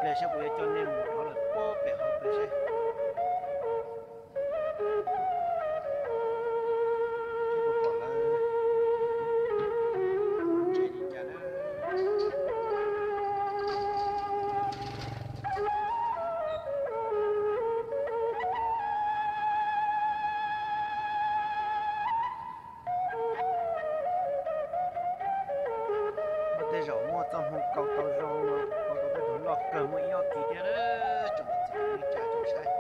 Saib kuv yuav coj nej mus rov lawm puag pem hauv pes seb. Seb puas pom lawv ntses li cas na. Muaj tej zaum muaj txoj hmoo kaus tau zoo no, kaus tau tej tug loj kawg muaj ib ob kis thiab na. Tsoom niam txiv kwv tij neej tsa tsoom saib,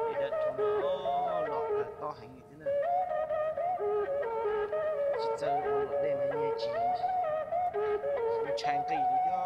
tej dawb tug no loj kawg tob heev li thiab na. Tsis txawj ua luam dej mas yeej tsis ntshai nqis li thiab.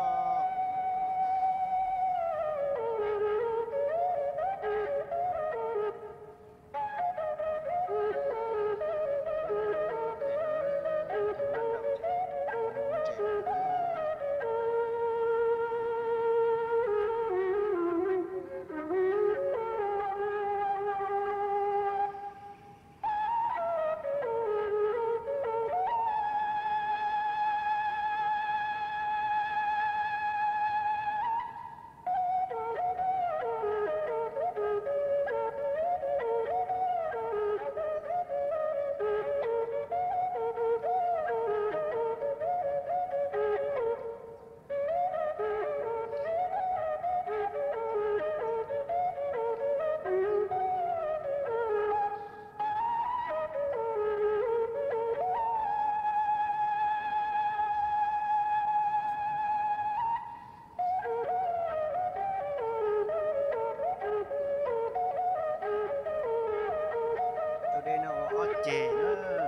Tus dej no ua ob ceg na,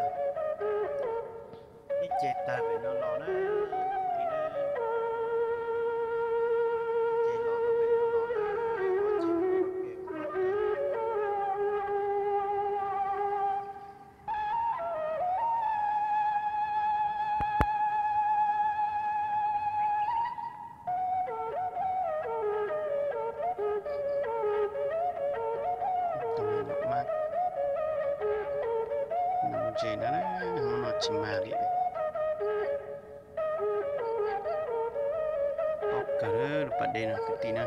ib ceg tawg pem no los na, ib ceg los rau pem no los na, ob ceg. Ntses no, no tsis mag li. Tob kawg lub pas dej no kwv tij na.